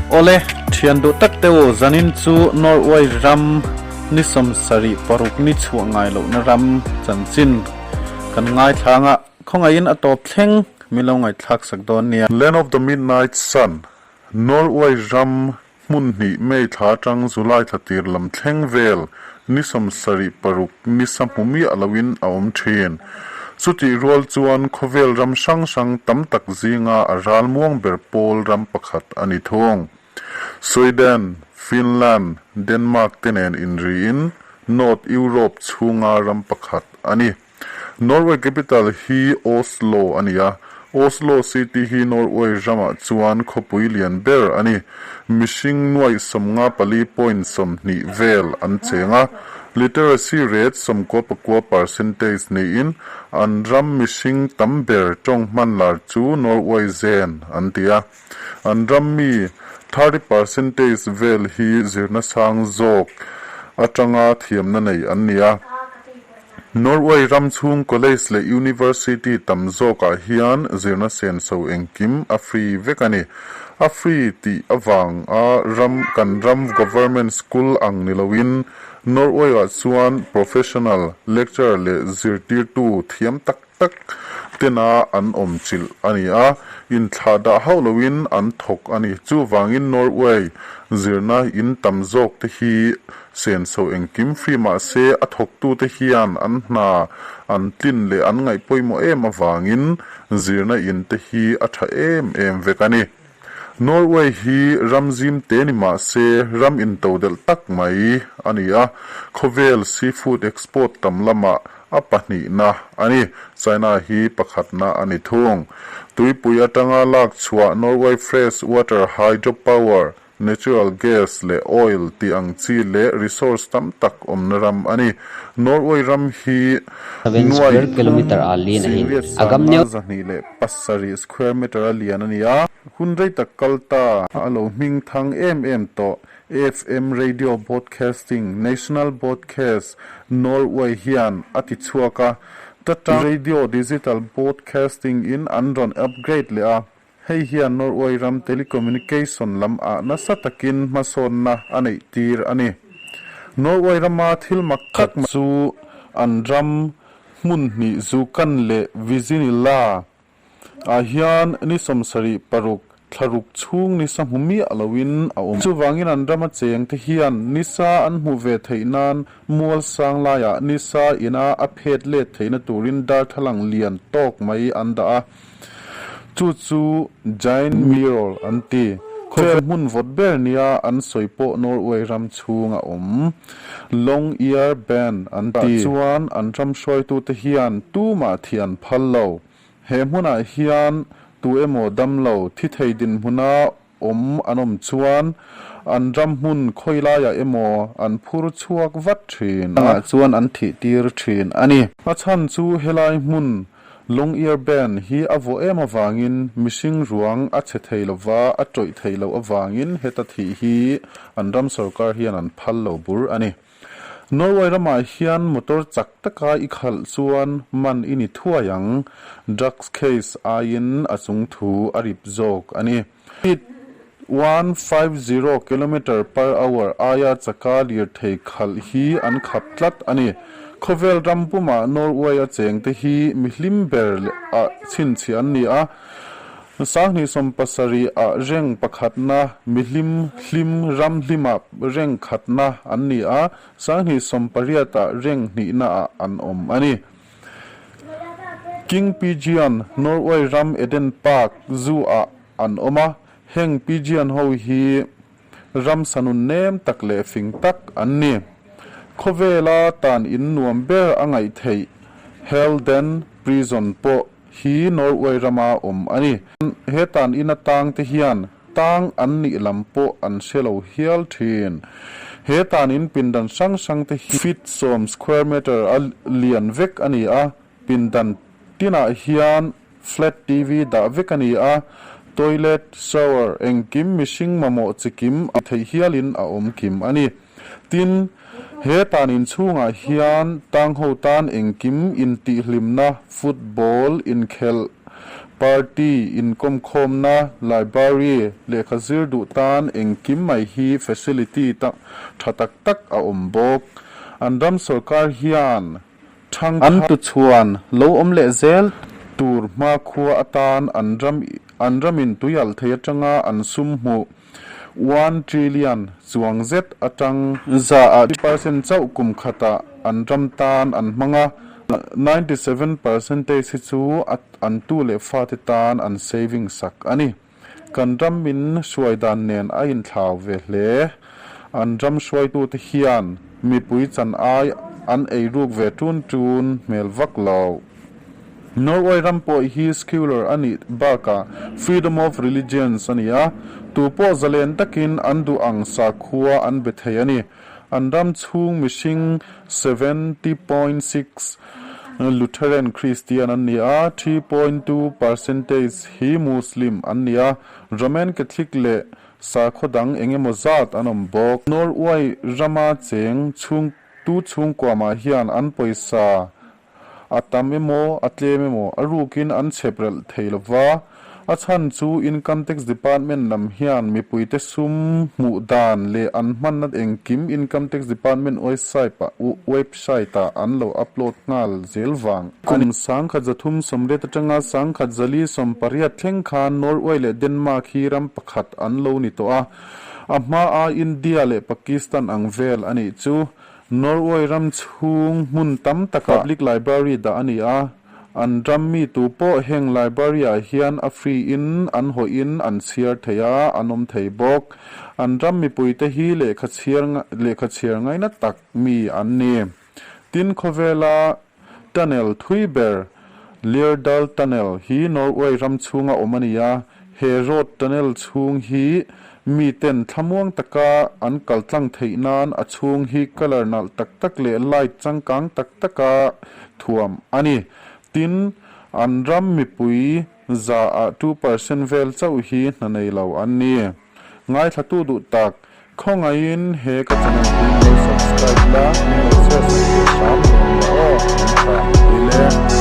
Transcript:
Awle, thian duh tak te u, zanin chu Norway ram ni 76 ni chhuah ngai lohna ram chanchin kan ngaithlang a, khawngaihin a tawp thleng min lo ngaihthlak sak dawn nia. Land of the Midnight Sun, Norway ram hmun hnih May thla atang July thla tir lam thleng vel ni 76 ni sa hmu miah loin a awm thin. Chutih rual chuan khawvel ram hrang hrang tam tak zinga a ral muang ber pawl ram pakhat a ni thung. Sweden, Finland, Denmark te nen inriin North Europe chhunga ram pakhat a ni. Norway capital hi Oslo a ni a, Oslo city hi Norway ramah chuan khawpui lian ber a ni. Mihring nuaih 54.20 vel an cheng a, literacy rate 99% niin an ram mihring tam ber tawng hman lar chu Norwegian an ti a. An ram mi 30% vel hi zirna sang zawk atanga thiamna nei an ni a. Norway ram chhung college leh university tam zawkah hian zirna senso engkim a free vek a ni. A free tih avang a ram kan ram government school ang ni loin Norway-ah chuan professional lecturer leh zirtirtu thiam tak tak tena an awm chilh a ni a, inthlah dah hauh loin an thawk a ni. Chuvangin Norway zirna in tam zawk te hi senso engkim free mah se a thawktute hian an hna an tlin leh an ngaih pawimawh em avangin zirna in te hi a tha em em vek a ni. Norway hi ram zim te ni mah se ram intodelh tak mai a ni a, khawvel seafood export tam lamah a pahnihna a ni. China hi pakhatna a ni thung. Tuipui atanga lak chhuah Norway fresh water hydropower, natural gas leh oil tih ang chi leh resource tam tak awmna ram a ni. Norway ram hi 7 nuai square thum kilometer a lian a hin. singriat Agam sanga neu 207 square meter a lian a ni a. Hun rei tak kal ta a lo hming thang em em tawh. FM radio broadcasting National Broadcast Norway hian a ti chhuak a, Tata Radio Digital Broadcasting in an rawn upgrade leh a, hei hian Norway ram telecommunication lam ah nasa takin hmasawnna a neih tir a ni. Norway rama thil mak tak chu an ram hmun hnih Zukan leh Vizinila ah hian ni 76 thlaruk chhung ni sa hmu miah loin a awm. Chuvangin an rama cheng te hian ni sa an hmu ve theih nan mual sang laiah ni sa ina a phet let theihna turin darthlalang lian tawk mai an dah a, chu chu giant mirror an ti. Khawvel hmun vawt ber nia an sawi pawh Norway ram chhung a awm. Long Year Band an ti. Chuan an ram hruaitute hian tumah thian phal lo. He hmunah hian tu emaw dam lo thi thei dinhmuna awm an awm chuan an ram hmun khawi laiah emaw an phur chhuak vat thin a. Chuan an thih tir thin a ni. A chhan chu helai hmun Long Year Band hi a vawh em avangin mihring ruang a chhe thei lova a tawih thei loh avangin heta thih hi an ram sorkar hian an phal lo bur a ni. Norway ramah hian motor chak taka i khalh chuan man i ni thuai ang. Drugs case aiin a chung thu a rip zawk a ni. Speed 150 kilometer per hour aia chaka lirthei khalh hi an khap tlat a ni. Khawvel ram pumah Norway a chengte hi mihlim ber a chhinchhiah an ni a. 2070 ah reng pakhatna mihlim hlim ram hlimah reng khatna an ni a, 2018 ah reng hnihna ah an awm a ni. King Pigeon, Norway ram Eden Park Zoo ah an awm a, heng pigeon ho hi ram sanun nem tak leh fing tak an ni. Khawvela tan in nuam ber a ngaih theih Halden Prison pawh hi Norway rama awm a ni. He tan ina tang te hian tang an nih lam pawh an hre lo hial thin. He tan in pindan hrang hrang te hi feet 10 square meter a lian vek a ni a, pindan tinah hian flat TV dah vek a ni a, toilet, shower engkim mihring mamawh chikim a theih hialin a awm kim a ni. Tin, he tan inchhungah hian tang ho tan engkim intihhlimna, football inkhelh, Party, inkawmkhawmna, library, lehkha zir duh tan engkim mai hi facility tha tak tak a awm bawk. An ram sorkar hian thangthar. An tuchhuan lo awm leh zel tur hmakhua atan an ram an ramin tuialh thei atanga an sum hmuh one trillion chuang zet atang 100 ah percent chauh kum khatah an ram tan an hmang a, 97 percentage hi chu an tu leh fate tan an saving sak a ni. Kan ram min hruai dan nen a inthlau ve hle. An ram hruaitute hian mipui chan ai an eiruk ve tun tun hmel vak lo. Norway ram pawh hi secular a nih bakah freedom of religions a ni a, tu pawh zalen takin an duh ang sakhua an be thei a ni. An ram chhung mihring 70.6 Lutheran Christian an ni a, 3.2 percentage hi Muslim an ni a, Roman Catholic leh sakhaw dang eng emaw zat an awm bawk. Norway rama cheng chhung tu chhungkuamah hian an pawisa A tam emaw, a tlem emaw, a rukin an chhep relh thei lo va. A chhan chu Income Tax Department lam hian mipuite sum hmuh dan leh an hmanna engkim Income Tax Department website-ah an lo upload nghal zel vang a ni. Kum 1330 atanga 1480 thleng khan Norway leh Denmark hi ram pakhat an lo ni tawh a, a hmaa India leh Pakistan ang vel a nih chu. Norway ram chhung hmun tam takah Public Library dah a ni a, an ram mi tu pawh heng library ah hian a free in an hawih in an chhiar thei a, an awm thei bawk. An ram mipuite hi lehkha chhiar lehkha chhiar ngaina tak mi an ni. Tin khawvela tunnel thui ber Lærdal Tunnel hi Norway ram chhunga awm a ni a, he road tunnel chhung hi miten thlamuang taka an kal tlang theih nan a chhung hi colour nalh tak tak leh light changkang tak taka thuam a ni. Tin, an ram mipui 100 ah 2% vel chauh hi hna nei lo an ni. Ngaithlatu duh tak, khawngaihin he ka channel hi min lo subscribe la, min lo share sak ve hram dawn nia aw, min tha pui le.